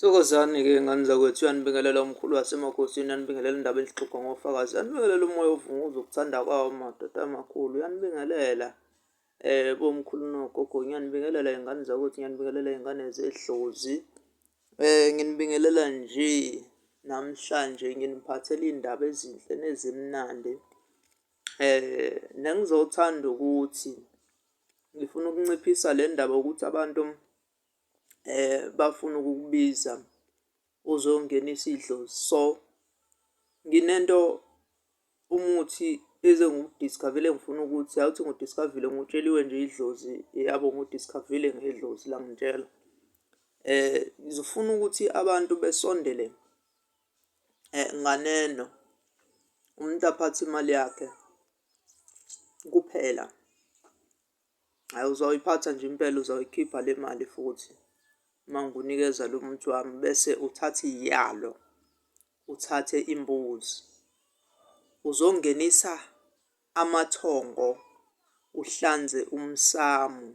Thokozani-ke ngane zakwethu, uyanibingelela umkhulu wasemakhosini, uyanibingelela indaba enhlixoxwa ngofakazi, uyanibingelela umoya ovunguza ukuthanda kwawo madoda amakhulu, uyanibingelela bomkhulu nogogo, ngiyanibingelela y'ngane zakwethu, ngiyanibingelela y'ngane zedlozi. Nginibingelela nje namhlanje nginiphathele iy'ndaba ezinhle nezimnandi. Nengizothanda ukuthi ngifuna ukunciphisa le ndaba yokuthi abantu bafuna ukukubiza uzongenisa idlozi. So, nginento umuthi esengiwudiscovile engifuna ukuthi awuthi ngiwudiscovile ngiwutsheliwe nje idlozi yabo, ngiwudiscovile ngedlozi langitshela. Ngizofuna ukuthi abantu besondele nganeno, umuntu aphathe imali yakhe kuphela. Hhayi, uzawuyiphatha nje impela uzawuyikhipha le mali futhi uma ngikunikeza lo muthi wami, bese uthatha iy'yalo, uthathe imbuzi. Uzongenisa amathongo, uhlanze umsamo.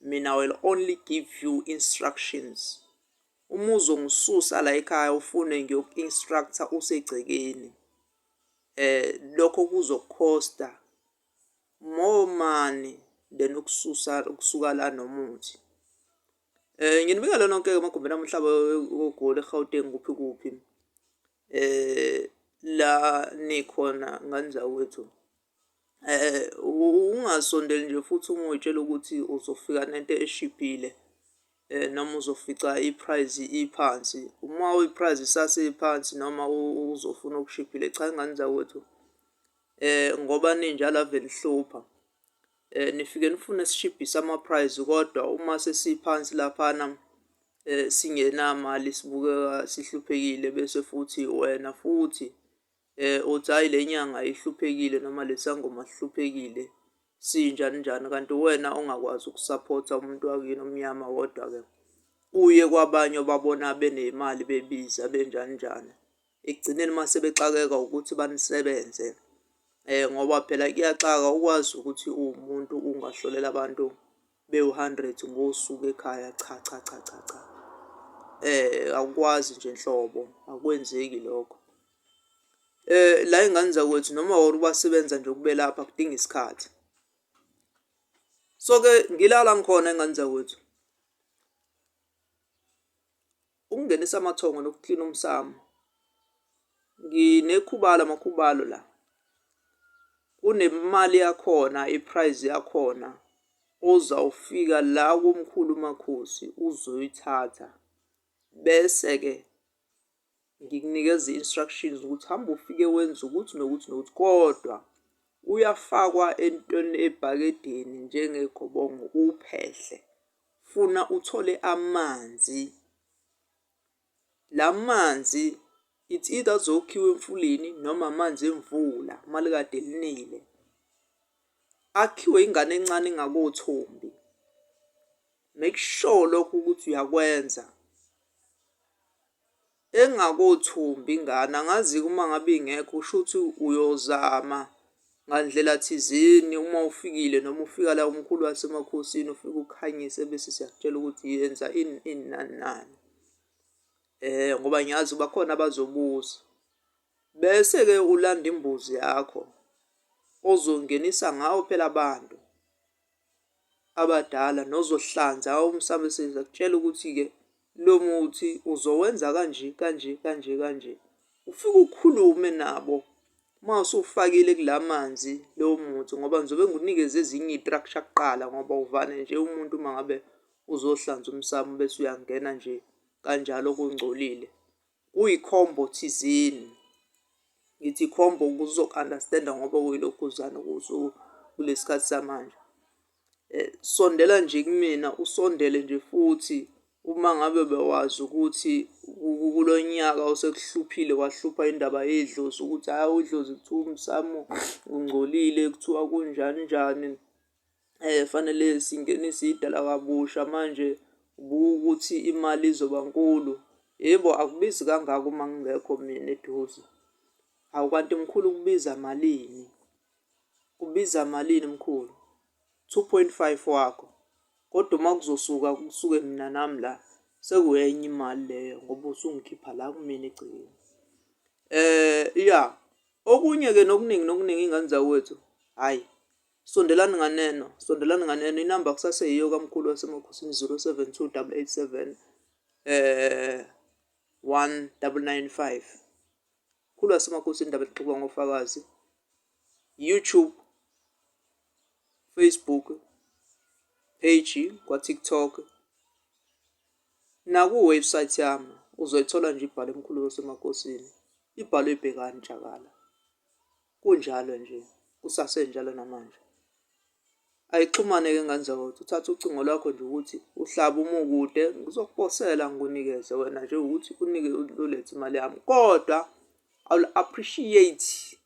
Mina I will only give you instructions. Uma uzongisusa la ekhaya ufune ngiyoku-instruct-a usegcekeni, lokho kuzokukhosta more money than ukususa ukusuka la nomuthi. Nginibikela nonke-ke emagumbini omhlaba oGoli, eGauteng, kuphi kuphi la nikhona ngane zakwethu. Ungasondeli nje futhi uma uy'tshela ukuthi uzofika nento eshibhile noma uzofica i-price iphansi. Uma i-price isasephansi noma uzofuna okushibhile, cha ngane zakwethu ngoba ninjalo ave nihlupha. Nifike nifune sishibhise ama-price kodwa uma sesiphansi laphana singenamali sibukeka sihluphekile bese futhi wena futhi uthi hhayi le nyanga ihluphekile noma le sangoma sihluphekile sinjani njani, kanti uwena ongakwazi ukusaphotha umuntu wakini omnyama kodwa-ke uye kwabanye obabona benemali bebiza benjani njani. Ekugcineni uma sebexakeka ukuthi banisebenze ngoba phela kuyaxaka ukwazi ukuthi uwumuntu ungahlolela abantu bewu-hundred ngosuku ekhaya, cha cha cha cha cha, awukwazi nje nhlobo, akwenzeki lokho. La ey'ngane zakwethu noma wona ubasebenza nje ukubelapha kudinga isikhathi. So-ke ngila la ngikhona y'ngane zakwethu. Ukungenisa amathongo nokuklina umsamo. Nginekhubalo amakhubalo la. Kunemali yakhona, i-price yakhona ozawufika la komkhulu uMakhosi uzoyithatha. Bese-ke ngikunikeza i-instructions ukuthi hamba ufike wenze ukuthi nokuthi nokuthi, kodwa uyafakwa entweni ebhakedeni njengegobongo uwuphehle. Funa uthole amanzi, la manzi it's either azokhiwa emfuleni noma amanzi emvula uma likade linile. Akhiwe ingane encane engakothombi. Make sure lokho ukuthi uyakwenza. Engakothumbi ingane, angazi-ke uma ngabe ingekho kushuthi uyozama ngandlela thizeni uma ufikile noma ufika la umkhulu wasemakhosini ufike ukhanyise bese siyakutshela ukuthi yenza ini ini nani nani. Ngoba ngiyazi bakhona abazobuza. Bese-ke ulanda imbuzi yakho ozongenisa ngawo phela abantu abadala nozohlanza umsamo sengiyakutshela ukuthi-ke lo muthi uzowenza kanje kanje kanje kanje. Ufike ukhulume nabo uma usuwufakile kula manzi lowo muthi ngoba ngizobe ngikunikeze ezinye iy'tructure kuqala ngoba uvane nje umuntu uma ngabe uzohlanza umsamo bese uyangena nje kanjalo kungcolile. Kuyikhombo thizeni. Ngithi ikhombo ukuze uzoku-understand-a ngoba uyilokhuzana kulesi khathi samanje. Sondela nje kumina, usondele nje futhi uma ngabe bewazi ukuthi kulo nyaka osekuhluphile wahlupha indaba yedlozi ukuthi hhayi idlozi kuthiwa umsamo ungcolile, kuthiwa kunjani njani. Fanele singenise idala kabusha manje ubuka ukuthi imali izoba nkulu. Yebo, akubizi kangako uma ngingekho mina eduze. Hawu kanti mkhulu kubiza malini? Kubiza malini mkhulu? 2.5 wakho. Kodwa uma kuzosuka kusuke mina nami la Sekuyenye imali leyo ngoba usungikhipha la kumina egcekeni. Ya, okunye-ke nokuningi nokuningi iy'ngane zakwethu, hhayi sondelani nganeno, sondelani nganeno, inamba kusaseyiyo kamkhulu wasemakhosini 072 887 1995. Mkhulu wasemakhosini, indaba exoxwa ngofakazi. YouTube, Facebook page, kwa-TikTok naku-website yami uzoyithola nje ibhalwe Mkhulu wasemakhosini, ibhalwe Bhekani Tshakala. Kunjalo nje, kusasenjalo namanje. Ayixhumane-ke ngane zakwethu, uthathe ucingo lwakho nje ukuthi uhlabe uma ukude, ngizokuposela ngikunikeze wena nje ukuthi unike ulethe imali yami. Kodwa I will appreciate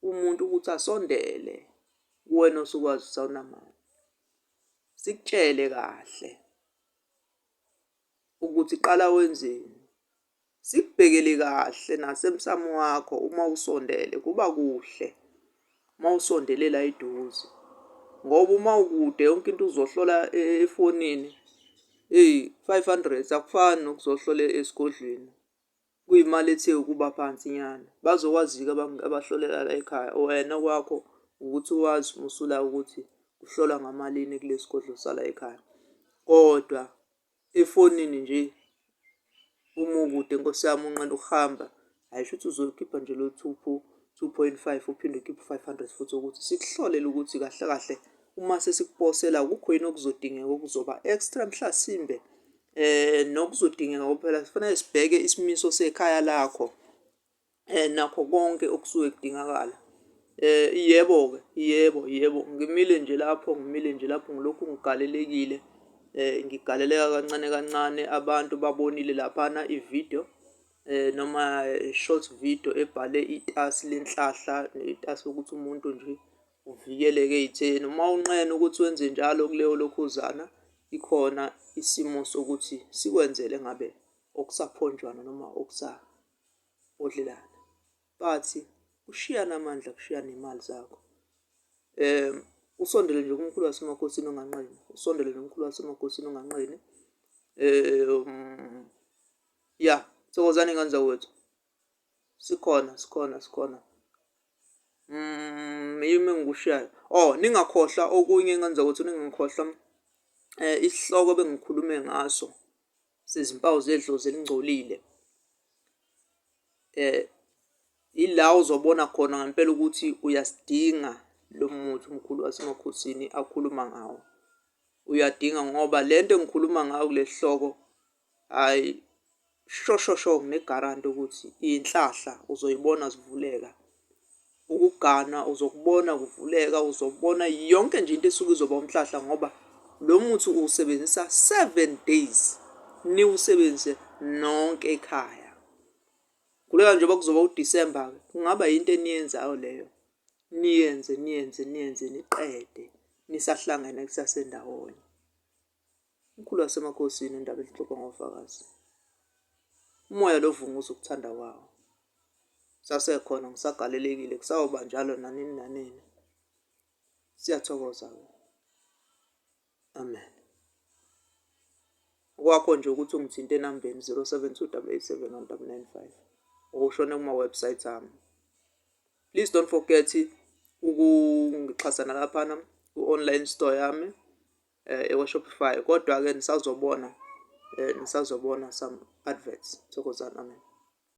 umuntu ukuthi asondele kuwena osukwazi ukuthi awunamali. Sikutshele kahle ukuthi qala wenzeni. Sikubhekele kahle nasemsamo wakho uma usondele kuba kuhle uma usondele la eduze ngoba uma ukude yonke into uzohlola efonini eyi 500 akufani nokuzohlola esigodlweni kuyimali ethe ukuba phansi nyana. Bazokwazi-ke abahlolela la ekhaya wena kwakho ukuthi wazi musula ukuthi kuhlolwa ngamalini kulesi godlo sala ekhaya kodwa efonini nje uma ukude nkosi yami unqena ukuhamba, hhayi shuthi uzokhipha nje lo 2.5 uphinde ukhiphe u-500 futhi ukuthi sikuhlolele ukuthi kahle kahle uma sesikuposela akukho yini okuzodingeka okuzoba extra mhlasimbe nokuzodingeka ngoba phela kufanele sibheke isimiso sekhaya lakho. Nakho konke okusuke kudingakala. Yebo-ke, yebo, yebo, ngimile nje lapho, ngimile nje lapho ngilokhu ngigalelekile, ngigaleleka kancane kancane. Abantu babonile laphana ividiyo noma short video ebhale itasi lenhlahla, itasi lokuthi umuntu nje uvikeleke ey'theni. Uma unqena ukuthi wenze njalo kuleyo lokhuzana, ikhona isimo sokuthi sikwenzele ngabe okusaphonjwana noma okusa. Bodlelana but kushiyana amandla kushiyana imali zakho. Usondele nje kumkhulu wasemakhosini onganqeni, usondele nje kumkhulu wasemakhosini onganqeni. Ya, thokozani ngane zakwethu. Sikhona, sikhona, sikhona. Yimi engikushiyayo. Oh, ningakhohlwa okunye ngane zakwethu, ningakhohlwa isihloko ebengikhulume ngaso sezimpawu zedlozi elingcolile. Ila ozobona khona ngempela ukuthi uyasidinga lo muthi umkhulu wasemakhosini akhuluma ngawo. Uyadinga ngoba lento engikhuluma ngayo kule sihloko, hhayi sho sho sho nginegaranti ukuthi iy'nhlahla uzoyibona zivuleka. Ukugana uzokubona kuvuleka, uzobona yonke nje into esuke izoba umhlahla ngoba lo muthi uwusebenzisa 7 days, niwusebenzise nonke ekhaya. Khuleka njengoba kuzoba uDisemba-ke, kungaba yinto eniyenzayo leyo, niyenze niyenze niyenze niqede nisahlangene kusasendawonye. Umkhulu wasemakhosini indaba elixoxwa ngofakazi. Umoya lo vunguza ukuthanda kwawo. Sasekhona ngisagalelekile kusawuba njalo nanini nanini. Siyathokoza-ke. Amen. Okwakho nje ukuthi ungithinte enambeni 072 887 1995 ukushone kuma-website ami. Please don't forget ukungixhasa nalaphana ku-online store yami ewa-Shopify, kodwa-ke nisazobona nisazobona some adverts. Thokozani, amen.